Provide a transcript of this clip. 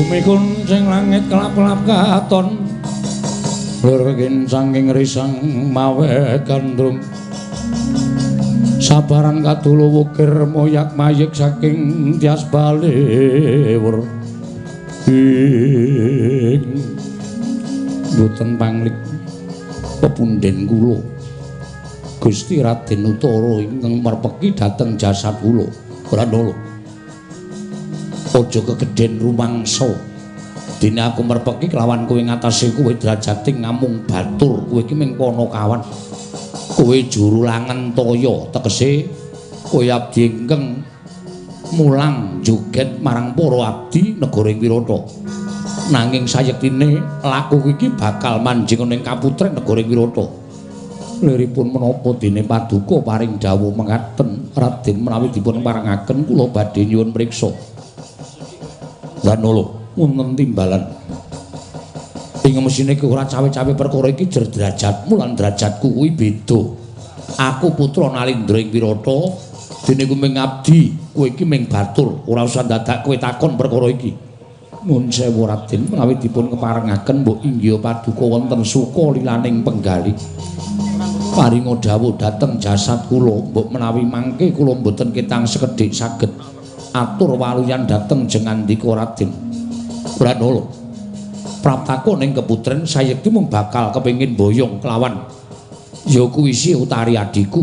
Bumi kuncing langit kelap-kelap katon. Lur kincang ing risang mawe gandrung. Sabaran kadulu wukir moyak mayik saking tias balewur. Ing mboten panglik pepunden kula. Gusti Raden Utara ingkang merpeki dhateng jasad kula. Brandala. Aja kegedhen rumangsa. Dene aku merpeki kelawan kowe ngatasé kowe drajating ngamung batur. Kowe iki ming panakawan. Kowe juru langen toya, tegese kowe abdi ingkang mulang joget marang para abdi negara ing Wirata. Nanging sayektine laku iki bakal manjing ning kaputren negara ing Wirata. Liripun menapa dene paduka paring dawuh mengaten Raden menawi dipun parengaken kula badhe nyuwun priksa. Brandala, wonten timbalan. Ing mesine ora cawe-cawe perkara iki jer derajatmu lan derajatku kuwi beda. Aku putra Nalindra ing Wirata, dene kuwi ming abdi, kowe iki ming batur. Ora usah dadak kowe takon perkara iki. Nuwun sewu Raden, menawi dipun keparengaken mbok inggih paduka wonten suka lilaning penggalih. Paringa dawuh dhateng jasad kula, mbok menawi mangke kula mboten ketang sekedhik saged atur waluyan dhateng jengandika Raden. Brandala, praptaku ning keputren sayekti mung bakal kepengin boyong kelawan ya kuwi si Utari adhiku.